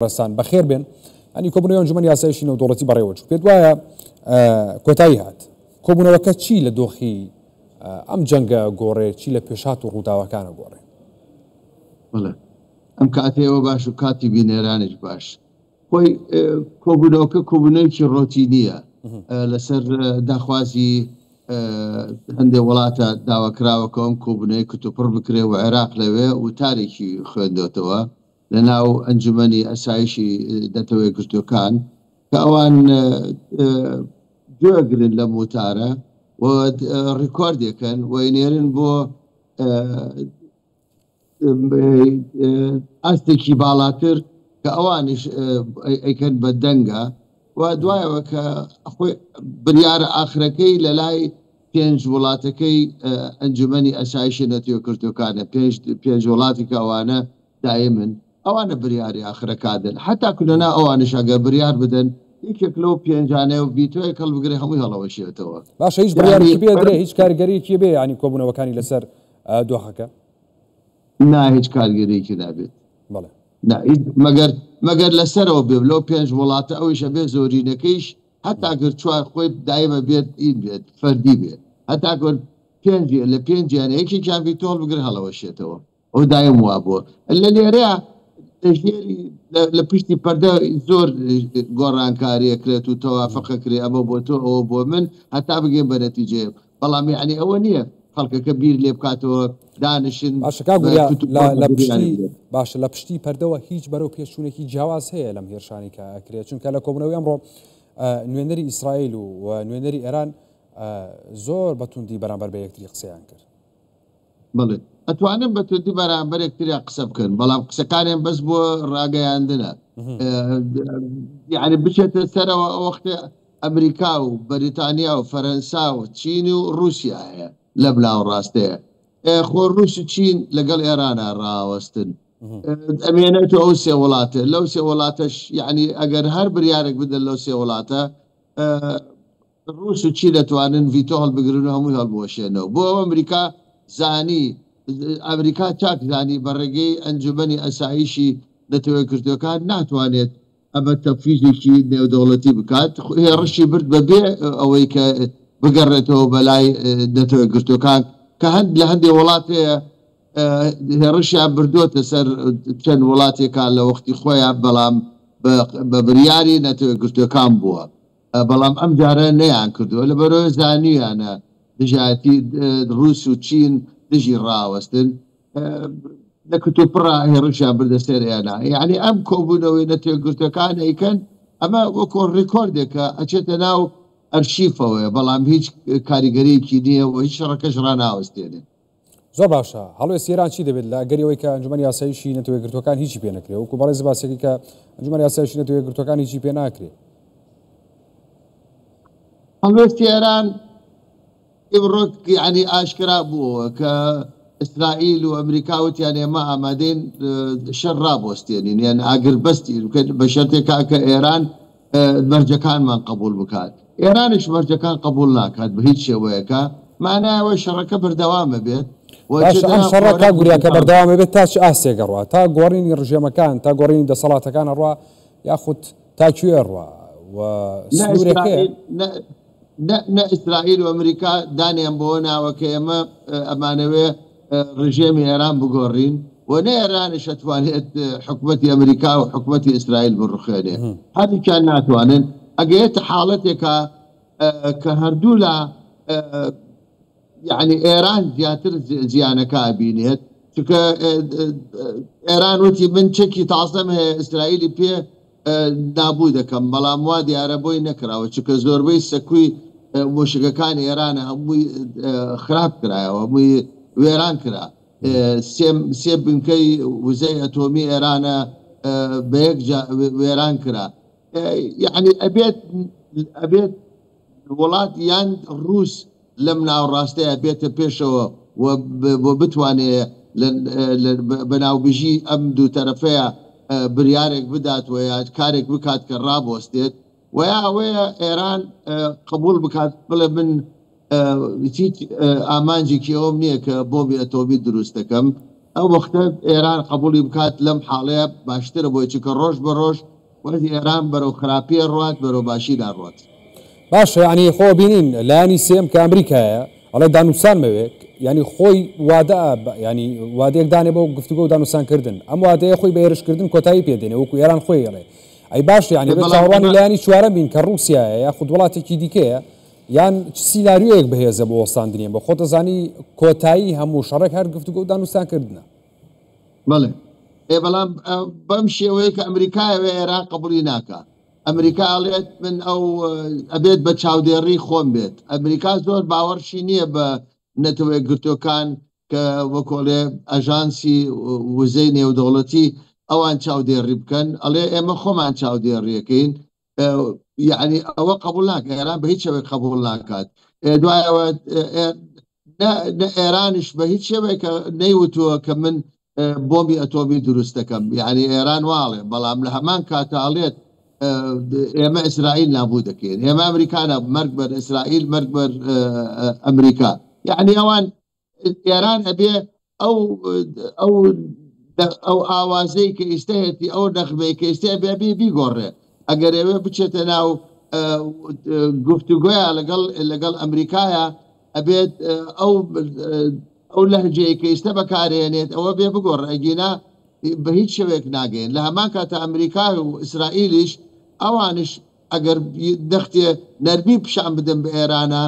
ڕێزتان بەخێر بێن. ینی کۆبوونەوەی ئەنجومەنی ئاسایشی نێودەوڵەتی بەڕێوەچوو. پێت وایە کۆتایی هات. کۆبوونەوەکە چی لە دۆخی ئەم جەنگە گۆڕێ، چی لە پێشهات و ڕووداوەکانە گۆڕێ؟ بەڵێ ئەم کاتەیەوە باش و کاتی بینەرانیش باش. خۆی کۆبوونەوەکە کۆبوونەوەیەکی ڕۆتینییە لەسەر داخوازی هەندێک وڵاتە داواکراوە کە ئەم کۆبوونەوەی کتوپڕ بکرێ و عێراق لەوێ وتارێکی خوێندۆتەوە لە ناو ئەنجومەنی ئەسایشی نەتەوە یەکگرتووەکان کە ئەوان گوێگرن لەم وتارە و ڕیکۆردێکن و ئەینێرن بۆ ئاستێکی باڵاتر کە ئەوانیش ئەیکەن بە دەنگە و دوایەوە کە خۆی بریارە ئاخرەکەی لە لای پێنج وڵاتەکەی ئەنجومەنی ئەسایشی نەتەوەکردوەکانە پێنج وڵاتی کە ئەوانە دایمن ئەوانە بریاری ئاخرەکادن حتا کولەنا ئەوانش ئەگەر بریار بدەن یەکێک لەو پێنجانەیە و ڤیتۆیەک هەڵبگرێ هەمووی هەڵەوەشێتەوە. باشە هیچ بڕیارێکی پێ درێ هیچ کاریگەریەکی بێ یانی کۆبوونەوەکانی لەسەر دۆخەکە؟ نا هیچ کارگەریەکی نابێت. بەڵێ. نا هیچ مەگەر مەگەر لەسەرەوە بێ لەو پێنج وڵاتە ئەویش ئەبێ زۆرینەکەیش هەتا گەر چوار خۆی دایمە بێت ئین بێت فەردی بێت هەتا گەر پێنج لە پێنجیان یەکێکیان ڤیتۆ هەڵبگرێ هەڵەوەشێتەوە. ئەو دایم وابووە لە لێرە لە ژێری لە پشتی پەردە زۆر گۆڕانکاری ئەکرێت و تەوافق ئەکرێ ئەمە بۆ تۆ ئەوە بۆ من هەتا بگەین بە نەتیجەیەک بەڵام یعنی ئەوە نییە خەڵکەکە بیر لێ بکاتەوە دانیشن باشە کاک وریا لە پشتی باشە لە پشتی پەردەوە هیچ بەرەو پێشچوونێکی جیاواز هەیە لەم هێرشانی کە ئەکرێت چونکە لە کۆبوونەوەی ئەمڕۆ نوێنەری ئیسرائیل و نوێنەری ئێران زۆر بە توندی بەرامبەر بە یەکتری قسەیان کرد. بەڵێ ئەتوانن بە توندی بەرامبەر یەکتریا قسە بکەن بەڵام قسەکانیان بەس بۆ ڕاگەیاندنە یعنی بچێتە سەرەوە ئەو وەختە ئەمریکا و بەریتانیا و فەرەنسا و چین و ڕووسیا هەیە لەم لاو ڕاستەیە خۆ ڕوس و چین لەگەڵ ئێرانە ڕاوەستن ئەمێنێت ئەو سێ وڵاتە لەو سێ وڵاتەش یعنی ئەگەر هەر بریارێک بدەن لەو سێ وڵاتە ڕووس و چین ئەتوانن ڤیتۆ هەڵبگرن و هەمووی هەڵبوەشێنەوە. بۆ ئەوە ئەمریکا زانی، ئەمریکا چاک زانی بە ڕێگەی ئەنجومەنی ئەسایشی نەتەوەیەکگرتووەکان ناتوانێت ئەمە تەنفیزێکی نێودەوڵەتی بکات، هێڕشی برد بە بێ ئەوەی کە بگەڕێتەوە بە لای نەتەوەیەکگرتووەکان کە هەند لە هەندێ وڵات هەیە هێڕشیان بردووەتە سەر چەند وڵاتێکان لە وەختی خۆیان بەڵام بە بریاری نەتەوەیەکگرتووەکان بووە. بەڵام ئەم جارە نەیان کردووە لەبەرئەوەی زانیویانە دژایەتی ڕووس و چین دژی ڕاوەستن لە کتوپڕا هێڕشیان بردە سەر ئێران یعنی ئەم کۆبوونەوەی نەتەوەیەکگرتووەکان ئەیکەن ئەمە وەکۆ ڕیکۆردێکە ئەچێتە ناو ئەرشیفەوەیە بەڵام هیچ کاریگەریەکی نییە و هیچ شەڕەکەش ڕاناوەستێنێ. زۆر باشە هەڵوێستی ئێران چی دەبێت لە ئەگەری ئەوەی کە ئەنجومەنی ئاسایشی نەتەوە یەکگرتووەکان هیچی پێ نەکرێ وەکو بەڕێز باسێکی کە ئەنجومەنی ئاسایشی نەتەوە یەکگرتووەکان هیچی پێ ناکرێ؟ هەڵوێستی ئێران ئیمڕۆ یعنی ئاشکرا بووەوە کە ئیسرائیل و ئەمریکا وتیان ئێمە ئامادەین شەڕ ڕابوەستێنین یان ئاگربەستی بە شەرتێک کە ئێران مەرجەکانمان قبوڵ بکات، ئێرانیش مەرجەکان قبوڵ ناکات بە هیچ شێوەیەکە، مانای ئەوەی شەڕەکە بەردەوام ئەبێت و باشە ئەم شەڕە کاک وریا کە بەردەوام ئەبێت تا چ ئاستێک ئەڕوا؟ تا گۆڕینی ڕژێمەکان، تا گۆڕینی دەسەڵاتەکان ئەڕوا یاخود تا کوێ ئەڕوا و سنوورێک هەیە؟ نە ئیسرائیل و ئەمریکا دانیان بەوە ناوە کە ئێمە ئەمانەوێ ڕژێمی ئێران بگۆڕین و نە ئێرانیش ئەتوانێت حکومەتی ئەمریکا و حکومەتی ئیسرائیل بڕوخێنێ هەردووکیان ناتوانن ئەگەیەتە حاڵەتێکە کە هەردوولا یعنی ئێران زیاتر زیانەکە ئەبینێت چونکە ئێران وتی من چەکی تازەم هەیە ئیسرائیلی پێ نابوو دەکەم بەڵام وا دیارە بۆی نەکراوە چونکە زۆربەی سەکوی مۆشەکەکانی ئێرانە هەمووی خراپ کرایەوە هەمووی وێران کرا سێ بنکەی وزەی ئەتۆمی ئێرانە بە یەک وێران کرا یعنی ئەبێت ئەبێت وڵات یان ڕووس لەم ناوەڕاستەیا بێتە پێشەوە و بتوانێ بە ناوبژی ئەم دوو تەرەفەیا بریارێک بدات و یا کارێک بکات کە ڕابوەستێت و یا ئەوەیە ئێران قبوڵ بکات بڵێ من هیچ ئامانجێکی ئەوەم نییە کە بۆمبی ئەتۆمی دروست دەکەم. ئەو وەختە ئێران قبوڵی بکات لەم حاڵەیە باشترە بۆی، چونکە ڕۆژ بە ڕۆژ وەزی ئێران بەرەو خراپی ئەڕوات، بەرەو باشی ناڕوات. باشە یانی خۆ بینین لایەنی سێیەم کە ئەمریکایە ئەڵێ دانوسان مەوێ یانی خۆی وادە یانی وادەیەک دانێ بۆ گفتوگۆ و دانوسان کردن ئەم وادەیە خۆی بە هێرشکردن کۆتایی پێ دێنێ وەکو ئێران خۆی ئەڵێ ئەی باشە یانی بێ چاوەڕوانی لایەنی چوارەم بین کە ڕووسیایە یاخود وڵاتێکی دیکەیە یان چ سیناریۆیەک بەهێزە بۆ وەستاندنی ئەمە؟ خۆت دەزانی کۆتایی هەموو شەڕێک هەر گفتوگۆ و دانوستانکردنە. بەڵێ ئێ بەڵام بەم شێوەیە کە ئەمریکا ئەوێ ئێران قبوڵی ناکا. ئەمریکا ئەڵێت من ئەو ئەبێت بە چاودێڕی خۆم بێت. ئەمریکا زۆر باوەڕشی نییە بە نەتەوە یەکگرتووەکان کە وەکۆڵێ ئەژانسی وزەی نێودەوڵەتی ئەوان چاودێڕی بکەن، ئەڵێ ئێمە خۆمان چاودێڕیەکەین. یعنی ئەوە قبول ناکە ئێران بە هیچ شێوەیەک قبول ناکات. دوایەوە نە ئێرانیش بە هیچ شێوەیەک نەیوتووە کە من بۆمبی ئەتۆمی دروست دەکەم، یعنی ئێران واڵێ، بەڵام لە هەمان کاتە ئەڵێت ئێمە ئیسرائیل نابوو دەکەین، ئێمە ئەمریکا مەرگ بەر ئیسرائیل، مەرگ بەر ئەمریکا. یعنی ئەوان ئێران ئەبێ ئەو ئەو ئەو ئاوازەی کە ئیستا هێتی، ئەو نەغمەی کە ئیستا ئەبێ ئەبێ بیگۆڕێ. ئەگەر ئەوێ بچێتە ناو گفتوگۆیا لەگەڵ ئەمریکایە، ئەبێت ئەو ئەو لەهجەیە کە ئیستا بەکارێنێت ئەوە بێ بگۆڕ، ئەگینا بە هیچ شێوەیەک ناگەین. لە هەمان کاتە ئەمریکا و ئیسرائیلیش ئەوانش ئەگەر دەختێ نەرمی پیشان بدەن بە ئێرانە،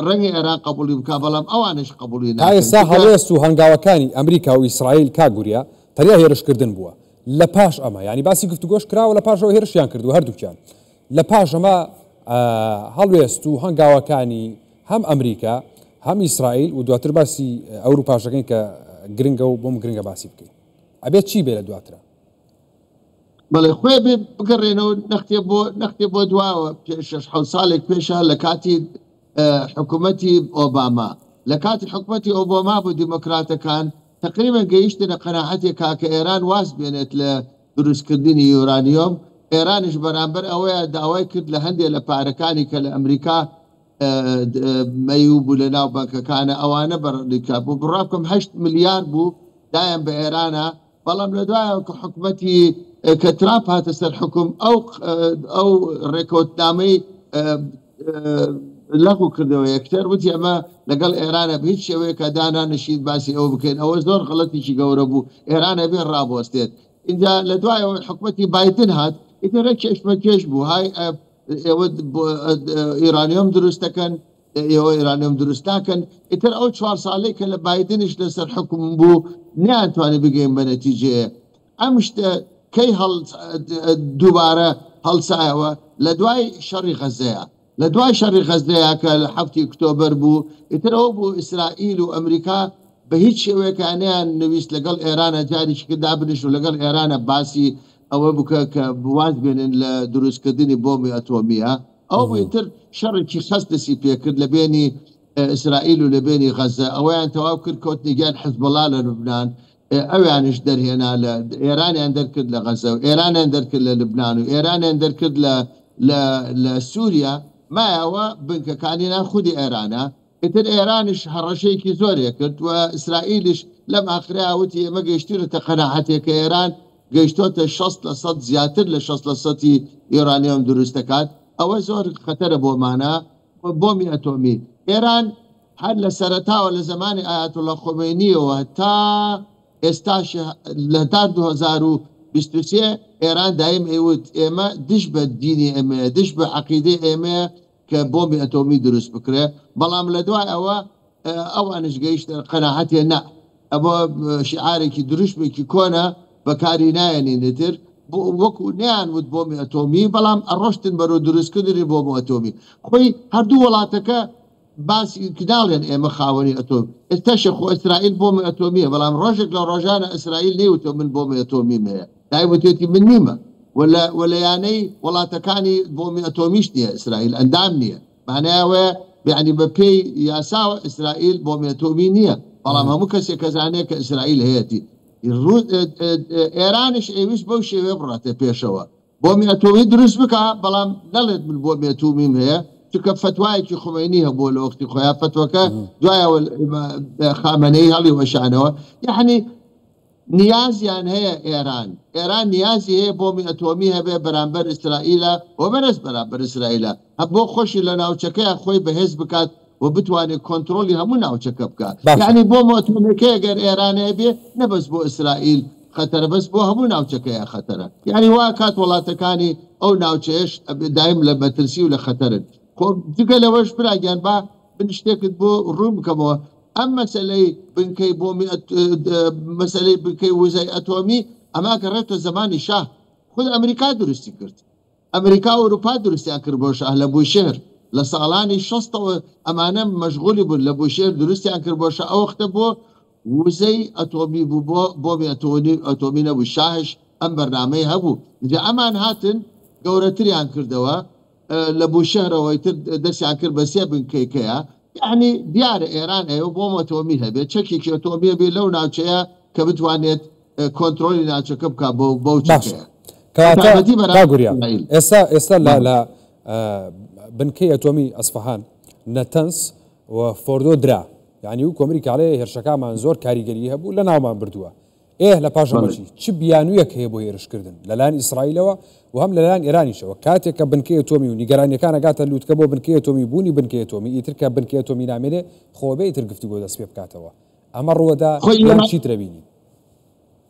ڕەنگە ئێران قبوڵی بکا، بەڵام ئەوانش قبوڵی تا ناکەن. ئێستا چونکە هەڵوێست و هەنگاوەکانی ئەمریکا و ئیسرائیل کاک وریا تەنیا هێرشکردن بووە لە پاش ئەمە، یانی باسی گفتوگۆش کراوە لە پاشەوە هێرشیان کردووە هەردووکیان لە پاش ئەمە هەڵوێست و هەنگاوەکانی هەم ئەمریکا هەم ئیسرائیل و دواتر باسی ئەوروپاشەکەین کە گرنگە و بۆم گرنگە باسی بکەین ئەبێت چی بێ لە دواترا؟ بەڵێ خۆی بێ بگەڕێنەوە نەختێ بۆ نەختێ بۆ دواوە، پێش شەش حەوت ساڵێک پێشە لە کاتی حکوومەتی ئۆباما، لە کاتی حکوومەتی ئۆباما بۆ دیموکراتەکان تقریبا گەیشتنە قەناعەتێک کە ئێران واز بێنێت لە دروستکردنی یورانیۆم. ئێرانیش بەرامبەر ئەوەیە داوای کرد لە هەندێک لە پارەکانی کە لە ئەمریکا مەیوو بوو لە ناو بانکەکانە ئەوانە بەڕێکا بوو، بڕوا بکەم 8 ملیار بوو دایان بە ئێرانە. بەڵام لە دوایەوە کە حکومەتی کە ترامپ هاتە سەر حکوم ئەو ئەو ڕێکەوتنامەی لەغو کردەوە، یەکتر وتی ئەمە لەگەڵ ئێرانە بە هیچ شێوەیەکە دانانشین باسی ئەوە بکەین. ئەوە زۆر غەڵەتێکی گەورە بوو، ئێران ئەبێ ڕابوەستێت. اینجا لە دوایەوە حکومەتی بایدن هات، ئیتر کێشمەکێش بوو، های ئێوە ئیرانیۆم دروست دەکەن، ئێوە ئیرانیۆم دروست ناکەن. ئیتر ئەو 4 ساڵەی کە لە بایدنیش لەسەر حکوم بوو نیانتوانی بگەین بە نەتیجەیە. ئەم شتە کەی دووبارە هەڵسایەوە؟ لە دوای شەڕی غەزەیە، لە دوای شەڕی غەزەیە کە لە 7 ئۆکتۆبەر بوو، ئیتر ئەوە بوو ئیسرائیل و ئەمریکا بە هیچ شێوەیەکانیان نویست لەگەڵ ئێرانە جارێکی کە دابنیشن و لەگەڵ ئێرانە باسی ئەوە بکە کە واز بێنن لە دروستکردنی بۆمبی ئەتۆمیە. ئەو بوو ئیتر شەڕێکی خەست دەستی پێکرد لە بێنی ئیسرائیل و لە بێنی غەزە. ئەوەیان تەواو کرد، کەوتنی گیان حزبوڵا لە لوبنان، ئەویانش دەرهێنا لە ئێرانیان دەرکرد لە غەزە و ئێرانیان دەرکرد لە لوبنان و ئێرانیان دەرکرد لە لە لە سووریا، مایەوە بنکەکانی ناو خودی ئێرانە. ئیتر ئێرانیش هەڕەشەیەکی زۆرێ کرد و ئیسرائیلیش لەم ئاخریا وتی ئێمە گەیشتوینەتە قەناعەتێک کە ئێران گەیشتۆتە 60% زیاتر لە 60% یۆرانیۆم دروست دەکات. ئەوە زۆر خەتەرە بۆمانە بۆمی ئەتۆمی. ئێران هەر لە سەرەتاوە لە زمانی ئایەتوڵڵا خومەینیەوە تا ئێستاش لە تا 2023 ئێران دایم ئەیوت ئێمە دژ بە دینی ئێمەیە، دژ بە عەقیدەی ئێمەیە کە بۆمبی ئەتۆمی دروست بکرێ. بەڵام لە دوای ئەوە ئەوانش گەیشتە قەناعەتێ نا، ئەوە شعارێکی دروشمێکی کۆنە بەکاری نایەنین تر، وەکو نیان وت بۆمبی ئەتۆمی، بەڵام ئەڕۆشتن بەرەو دروستکردنی بۆمبی ئەتۆمی. خۆی هەردوو وڵاتەکە باسی ناڵێن ئێمە خاوەنی ئەتۆم. ئێستاش خۆ ئیسرائیل بۆمبی ئەتۆمیە، بەڵام ڕۆژێک لە ڕۆژانە ئیسرائیل نەیوتۆ من بۆمبی ئەتۆمیم هەیە، دای وتێتی من نیمە. وە لە یانەی وڵاتەکانی بۆمبی ئەتۆمیش نییە، ئیسرائیل ئەندام نییە. معنای ئەوەیە یعنی بە پێی یاساوە ئیسرائیل بۆمبی ئەتۆمی نییە، بەڵام هەموو کەسێک کەزانێت کە ئیسرائیل هەیەتی. ئێرانیش ئەویست بەو شێوەیە بڕاتە پێشەوە بۆمبی ئەتۆمی دروست بکە، بەڵام نەڵێت من بۆمبی ئەتۆمیم هەیە، چونکە فتوایەکی خومەینی هەبووە لە وەختی خۆیان، فتوەکە دوایەوە خامنەیی هەڵی وەشانەوە. یعنی نیازیان هەیە ئێران ئێران نیازی هەیە بۆمی ئەتۆمی هەبێ بەرامبەر ئیسرائیلە و بەرز بەرامبەر ئیسرائیلە هە بۆ خۆشی لە ناوچەکەیا خۆی بەهێز بکات و بتوانێت کۆنترۆلی هەموو ناوچەکە بکا باشە. یەعنی بۆمە ئەتۆمیەکەی گەر ئێران هەبێ نە بەس بۆ ئیسرائیل خەتەرە بەس بۆ هەموو ناوچەکەیە خەتەرە یەعنی وا کات وڵاتەکانی ئەو ناوچەیەش دایم لە مەترسی و لە خەتەرن خۆ جگە لەوەش برا گیان با من شتێکت بۆ ڕوون بکەمەوە ئەم مەسەلەی بنکەی بۆمی مەسەلەی بنکەی وزەی ئەتۆمی ئەمە گەڕێتە زەمانی شاه خود ئەمریکا دروستی کرد ئەمریکا و ئەوروپا دروستیان کرد بۆ شاه لە بوشێهر لە ساڵانی شەستەوە ئەمانە مەشغولی بوون لە بوشێهر دروستیان کرد بۆ شاه ئەو وەختە بۆ وزەی ئەتۆمی بوو بۆ بۆمی ئەتۆمی نەبوو شاهش ئەم بەرنامەی هەبوو جا ئەمان هاتن گەورەتریان کردەوە لە بوشەهرەوە ئیتر دەستیان کرد بە سێ بنکەی کەیە یەعنی دیارە ئێران ئەیەوە بۆم ئەتۆمی هەبێت چەکێکی ئەتۆمی هەبێت لەو ناوچەیە کە بتوانێت کۆنترۆلی ناوچەکە بکات بۆ بەو باشە چەکەیە کەواتە بەتایبەتی کاک بەرامبەر وریا ئیسرائیل. ئێستا ئێستا لە بەڵێ. لە بنکەی ئەتۆمی ئەسفەهان نەتەنز و فۆردۆ درا یعنی و کۆمری کاڵێ هێرشەکانمان زۆر کاریگەری هەبوو لە ناومان بردووە ئێه لە پاش ئەمە بەڵێ. چی؟ چ بیانوویەک هەیە بۆ هێرشکردن؟ لەلایەن ئیسرائیلەوە و هەم لەلایەن ئێرانیشەوە. کاتێک کە بنکەی ئەتۆمی و نیگەرانییەکان ئەگاتە لووتکە بۆ بنکەی ئەتۆمی و بوونی بنکەی ئەتۆمی، ئیتر کە بنکەی ئەتۆمی نامێنێ، خۆ ئەبێ ئیتر گفتوگۆ دەست پێ بکاتەوە. ئەمە ڕووەدا خۆی یان ئێران چیتر ئەبینین؟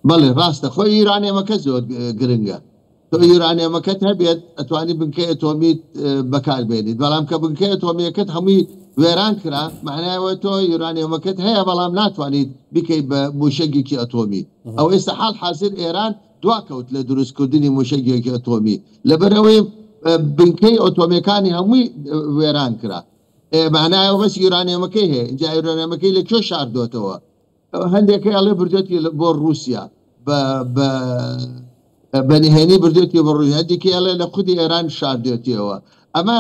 بەڵێ ڕاستە خۆی یورانیەمەکە زۆر گرنگە تۆ یورانیەمەکەت هەبێت ئەتوانی بنکەی ئەتۆمیت بەکار بێنیت بەڵام کە بنکەی ئەتۆمیەکەت هەمووی وێران کرا معنای ئەوە تۆ یورانیەمەکەت هەیە بەڵام ناتوانیت بیکەیت بە موشەکێکی ئەتۆمی ئەو ئێستا حاڵ حازر ئێران دواکەوت لە دروستکردنی موشەکێکی ئەتۆمی لەبەرئەوەی بنکەی ئەتۆمیەکانی هەمووی وێران کرا معنای ئەوە بەس یورانیەمەکەی هەیە ئینجا یورانیەمەکەی لە کوێ شاردۆتەوە هەندێک ئەڵێ بردێتی بۆ ڕووسیا بە نهێنی بردێتی بۆ ڕووسیا هەندێکی ئەڵێ لە خودی ئێران شاردێتیەوە ئەمە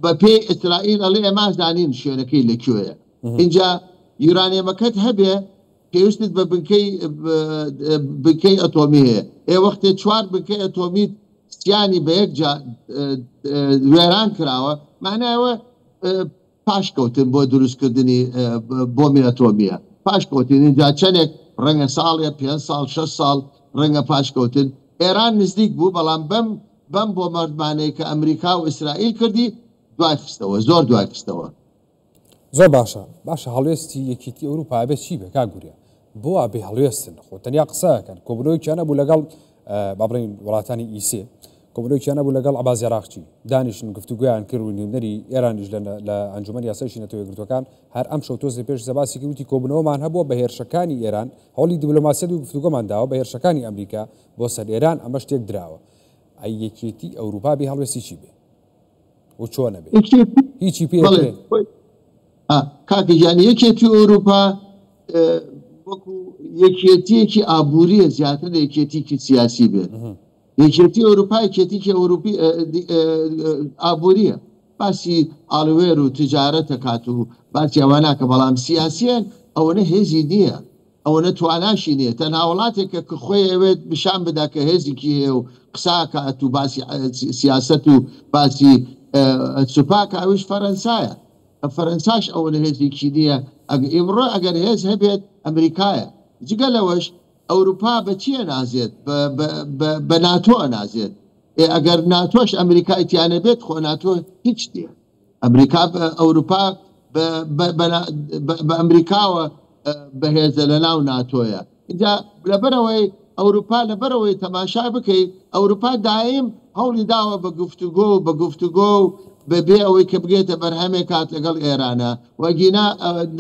بە پێی ئیسرائیل ئەڵێ ئێمە زانین شوێنەکەی لە کوێیە اینجا یورانیەمەکەت هەبێ پێویستت بە بنکەی بنکەی ئەتۆمی هەیە ئێ وەختێ چوار بنکەی ئەتۆمیت سیانی بە یەک جا وێران کراوە معنایەوە پاشکەوتن بۆ دروستکردنی بۆمی ئەتۆمییە پاشکەوتن ئینجا چەندێک ڕەنگە ساڵێ پێنج ساڵ شەش ساڵ ڕەنگە پاشکەوتن ئێران نزیک بوو بەڵام بەم بەم بۆمەردمانەی کە ئەمریکا و ئیسرائیل کردی دوای خستەوە زۆر دوای خستەوە. زۆر باشە باشە هەڵوێستی یەکیتی ئەوروپا ئەبێ چی بێ کاک وریا بۆ وا بێ هەڵوێستن خۆ تەنیا قسە ئەکەن کۆبوونەوەیەکیان هەبوو لەگەڵ با بڵێین وڵاتانی ئیسێ کۆبوونەوەیەکیان هەبوو لەگەڵ عەباس عێراقچی دانیشتن گفتوگۆیان کرد و نوێنەری ئێرانیش لە ئەنجومەنی یاسایشی نەتەوە یەکگرتووەکان هەر ئەمشەو تۆزێ پێش زەباسی کرد وتی کۆبوونەوەمان هەبووە بە هێرشەکانی ئێران هەوڵی دیبلۆماسیەت و گفتوگۆمان داوە بە هێرشەکانی ئەمریکا بۆ سەر ئێران ئەمەش تێک دراوە ئەی یەکێتی ئەوروپا بێ هەڵوێستی چی بێ و چۆنە بێ هیچی پێ بەڵێ کاکە گیان یەکێتی ئەوروپا وەکو یەکێتیەکی ئابووریە زیاتر لە یەکێتیکی سیاسی بێت یەکێتی ئەوروپا یەکێتیکی ئەوروپی ئابووریە باسی ئاڵوێر و تجارەتە کات و باسی ئەوە ناکە بەڵام سیاسیان ئەوەنە هێزی نییە ئەوەنە تواناشی نییە تەنها وڵاتێکە کە خۆی ئەوێت پیشان بدا کە هێزیکی هەیە و قساکات و باسی سیاسەت و باسی سوپاکە ئەویش فەرەنسایە فەرەنساش ئەوەنە هێزێکی نییە ئیمڕۆ ئەگەر هێز هەبێت ئەمریکایە جگە لەوەش ئەوروپا بە چی ئەنازێت بە ناتۆ ئەنازێت ئەگەر ناتۆش ئەمریکای تیانە بێت خۆ ناتۆ هیچ نییە ئەمریکا ئەوروپا بە ئەمریکاوە بەهێزە لە ناو ناتۆیە ئینجا لەبەرئەوەی ئەوروپا لەبەرئەوەی تەماشا بکەی ئەوروپا دایم هەوڵی داوە بە گفتوگۆ و بە گفتوگۆ و بە بێ ئەوەی کە بگێتە بەرهەمێک کات لەگەڵ ئێرانە و ئەگینا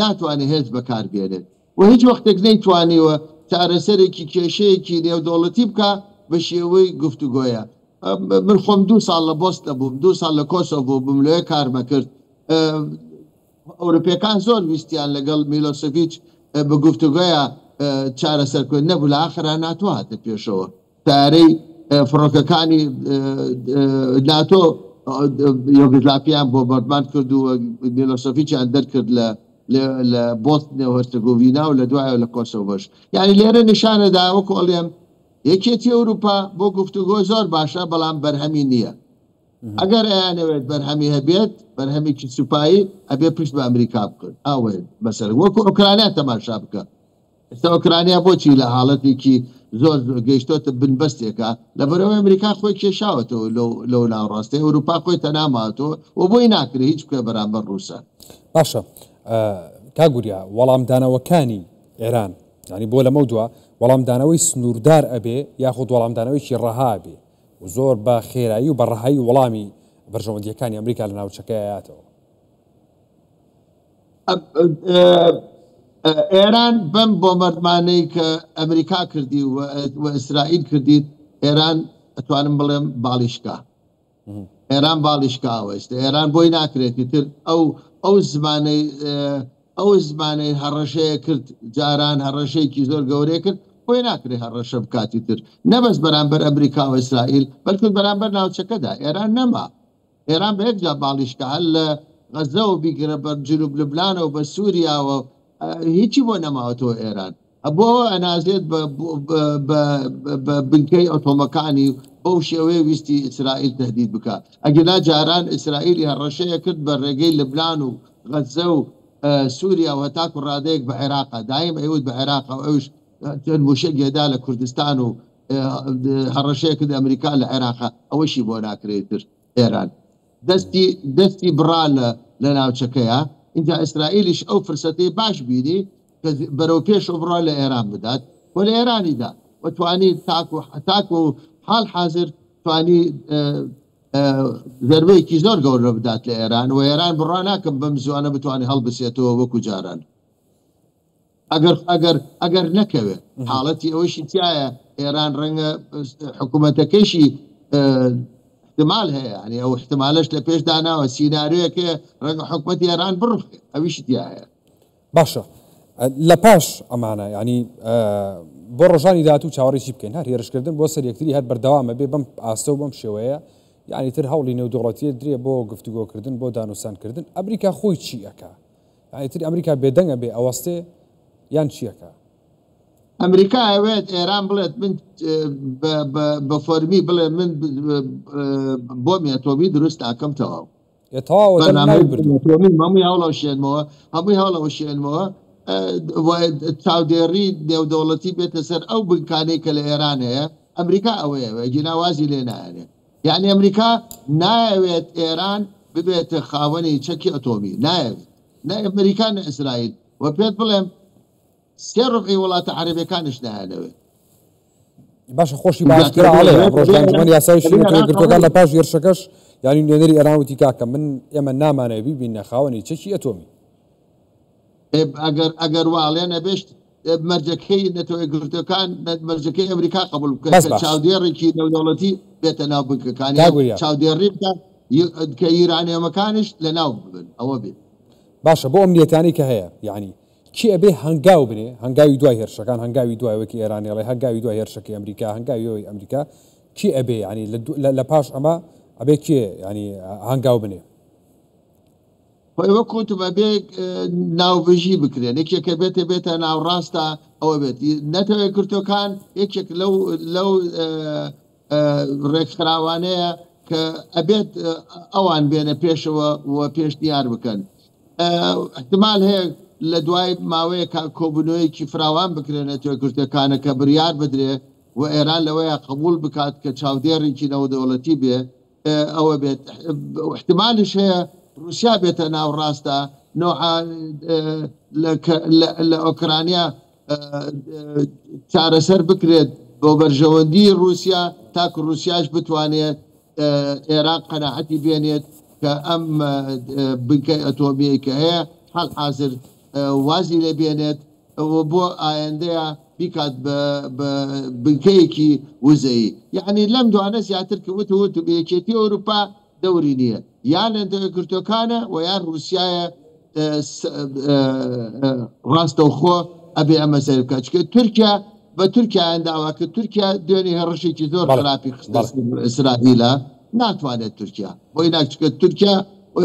ناتوانێت هێز بەکار بێنێت و هیچ وەختێک نەیتوانیوە چارەسەرێکی کێشەیەکی نێودەوڵەتی بکا بە شێوەی گفتوگۆیە من خۆم دوو ساڵ لە بۆسنە بووم دوو ساڵ لە کۆسۆڤۆ بووم لەوێ کارمە کرد ئەوروپیەکان زۆر ویستیان لەگەڵ میلۆسەڤیچ بە گفتوگۆیا چارەسەر بکەن نەبوو لە ئاخرا ناتۆ هاتە پێشەوە تارەی فڕۆکەکانی ناتۆ یۆگۆسلاڤیان بۆ بەردمان کرد و میلۆسەڤیچیان دەرکرد لە لە بۆسنە و هەرسەگۆڤینا و لە دوایەوە لە کۆسۆڤۆش یعنی لێرە نیشانەدا وەکو ئەڵێم یەکێتی ئەوروپا بۆ گفتوگۆ زۆر باشە بەڵام بەرهەمی نییە ئەگەر ئەیانەوێت بەرهەمی هەبێت، بەرهەمێکی سوپایی، ئەبێ پشت بە ئەمریکا بکەن. ئاوەیە مەسەلە. وەکو ئۆکرانیا تەماشا بکە. ئێستا ئۆکرانیا بۆچی لە حاڵەتێکی زۆر گەیشتۆتە بنبەستێکە؟ لەبەرئەوەی ئەمریکا خۆی کێشاوەتەوە لەو لەو ناوەڕاستەی ئەوروپا خۆی تەنها ماوەتەوە و بۆی ناکرێ هیچ بکە بەرامبەر ڕووسە. باشە کاک وریا وەڵامدانەوەکانی ئێران یانی بۆ لەمەو دوا وەڵامدانەوەی سنووردار ئەبێ یاخود وەڵامدانەوەیکی ڕەها ئەبێ و زۆر بە خێرایی و بە ڕەهایی وەڵامی بەرژەوەندییەکانی ئەمریکا لە ناوچەکە ئەیاتەوە؟ ئێران بەم بۆمەردمانەی کە ئەمریکا کردی و ئیسرائیل کردیت ئێران ئەتوانم بڵێم باڵی شکا ئێران باڵی شکاوە ئێستا ئێران بۆی ناکرێت تر ئەو ئەو زمانەی ئەو زمانەی هەڕەشەیە کرد جاران هەڕەشەیەکی زۆر گەورەی کرد بۆی ناکرێت هەڕەشە بکاتی تر نەبەس بەرامبەر ئەمریکا و ئیسرائیل بەلکو بەرامبەر ناوچەکەدا ئێران نەما ئێران بە یەکجار باڵی شکا هەر لە غەزەوە بیگرە بە جنوب لوبنانەوە بە سوریاوە هیچی بۆ نەماوەتەوە ئێران بۆ ئەوە ئەنازێت بە بنکەی ئەتۆمەکانی بەو شێوەیە ویستی ئیسرائیل تهدید بکە ئەگەنا جاران ئیسرائیلی هەڕەشەیە کرد بە ڕێگەی لبنان و غەزە و سووریا و هەتاکو ڕادەیەک بە عێراقا دایم ئەیوت بە عێراقا و ئەوش چەند موشەک یەدا لە کوردستان و هەڕەشەیە کرد ئەمریکا لە عێراقا ئەوەشی بۆ ناکرێت تر ئێران دەستی دەستی بڕا لە لە ناوچەکەیە اینجا ئیسرائیلیش ئەو فرسەتەی باش بینی کە بەرەو پێش و بڕا لە ئێران بدات و لە ئێرانی دا و توانی تاکو تاکو حال حاضر توانی زەربەیەکی زۆر گەورە بدات لە ئێران و ئێران بڕا ناکەم بەم زوانە بتوانێت هەڵبسێتەوە وەکو جاران. ئەگەر ئەگەر ئەگەر نەکەوێت حاڵەتی ئەوەشی تایە ئێران ڕەنگە حکوومەتەکەیشی احتمال هەیە ینی ئەو احتمالش لە پێش داناوە سیناریۆیەکە ڕەنگە حکوومەتی ئێران بڕوخێ ئەویشی تایە. باشە لە پاش ئەمانە ینی بۆ ڕۆژانی داهاتوو چاوەڕێی چی بکەین هەر هێرشکردن بۆ سەر یەکتری هەر بەردەوامە بێ بەم ئاستە و بەم شێوەیە یعنی تر هەوڵی نێودوڵەتیە درێ بۆ گفتوگۆکردن بۆ دانوسانکردن ئەمریکا خۆی چی ئەکا یانی تر ئەمریکا بێدەنگ ئەبێ ئەوەستێ یان چیەکا؟ ئەمریکا ئەوێت ئێران بڵێت من بە فەرمی بڵێ من بۆمی ئەتۆمی دروست ئاکەم تەواو. ئێ تەواوە دەم ناوی بردووە. ئەتۆمی هەمووی هەڵەوشێنمەوە هەمووی هەڵەوشێنمەوە چاودێڕی نێودەوڵەتی بێتە سەر ئەو بنکانەی کە لە ئێران هەیە ئەمریکا ئەوەیە گینا وازی لێ نایەنێ یەعنی ئەمریکا نایەوێت ئێران ببێتە خاوەنی چەکی ئەتۆمی، نایەوێت، نە ئەمریکا نە ئیسرائیل و پێت بڵێم سێ ڕوبعی وڵاتە عەرەبیەکانیش نایانەوێت. باشە خۆشی بە ئاشکرا ئەڵێ ئەمڕۆش لە ئەنجومەنی یاسایی نەتەوە یەکگرتووەکان لە پاش هێرشەکەش یانی نوێنەری ئێران وتی کاکە من ئێمە نامانەوێ بیبینە خاوەنی چەکی ئەتۆمی. ئەگەر ئەگەر وا ئەڵێن ئەبێشت مەرجەکەی نەتەوە یەکگرتووەکان مەرجەکەی ئەمریکا قبول بکەن بەس کە باش. چاودێڕێکی نێودەوڵەتی بێتە ناو بنکەکانیان کاک وریا. چاودێڕی بکات کە یورانیۆمەکانیش لەناو ببن ئەوە بێت. باشە بۆ ئەمنیەتانەی کە هەیە یەعنی کێ ئەبێ هەنگاو بنێ هەنگاوی دوای هێرشەکان هەنگاوی دوای وەکی ئێران ئێڵێ هەنگاوی دوای هێرشەکەی ئەمریکا هەنگاوی ئەوی ئەمریکا کێ ئەبێ یەعنی لە پاش ئەمە ئەبێ کێ یەعنی هەنگاو بنێ؟ خۆی وەک وتم ئەبێ ناوبژی بکرێن یەکێک کە بێتە بێتە ناوڕاستە ئەوە بێت نەتەوە یەکگرتووەکان یەکێک لەو لەو ڕێکخراوانەیە کە ئەبێت ئەوان بێنە پێشەوە و پێشنیار بکەن احتمال هەیە لە دوای ماوەیەک کۆبوونەوەیەکی فراوان بکرێن نەتەوە یەکگرتووەکانە کە بریار بدرێ و ئێران لەوەیە قبول بکات کە چاودێڕێکی نەودەوڵەتی بێ ئەوە بێت احتمالیش هەیە روسیا بێتە ناو ڕاستە نوعا لە ئۆکرانیا چارەسەر بکرێت بۆ بەرژەوەندی رووسیا تاکو رووسیاش بتوانێت ئێراق قەناعەتی بێنێت کە ئەم بنکەی ئەتۆمیەی کە هەیە حال حاضر وازی لێ بێنێت و بۆ ئایندەیە بیکات بە بە بنکەیەکی وزەیی یەعنی لەم دوانە زیاتر کە وت وتم یەکێتی ئەوروپا دەوری نییە یان نەتەوە یەکگرتووەکانە و یان ڕووسیایە ڕاستەوخۆ ئەبێ ئەمە سەیر بکات چونکە تورکیا بە تورکیایان داوا کرد تورکیا دوێنێ هێڕشێکی زۆر خراپی خستە ئیسرائیلە ناتوانێت تورکیا بۆی ناک چونکە تورکیا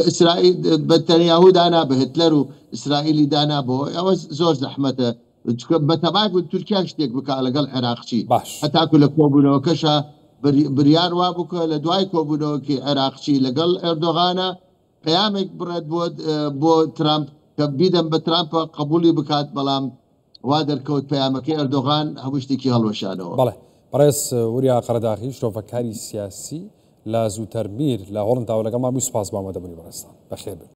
ئیسرائیل بە تەنیاهو دانا بە هتلەر و ئیسرائیلی دانا بۆ ئەوە زۆر زەحمەتە چونکە بەتەمای بوون تورکیا شتێک بکا لەگەڵ عێراقچی باش. هەتاکو لە کۆبوونەوەکەشا بریار وابوو کە لە دوای کۆبوونەوەکەی عێراقچی لەگەڵ ئێردۆغانە پەیامێک بڕێت بۆ بۆ ترامپ کە بیدەم بە ترامپە قبولی بکات بەڵام. وا دەرکەوت پەیامەکەی ئەردۆغان هەموو شتێکی هەڵوەشانەوە. بەڵێ بەڕێز وریا قەرەداغی شرۆڤەکاری سیاسی لە زووتەرمیر لە هۆڵنداوە لەگەڵمان بووی سوپاس بۆ ئامادەبوونی بەڕێزتان. بەخێربێن.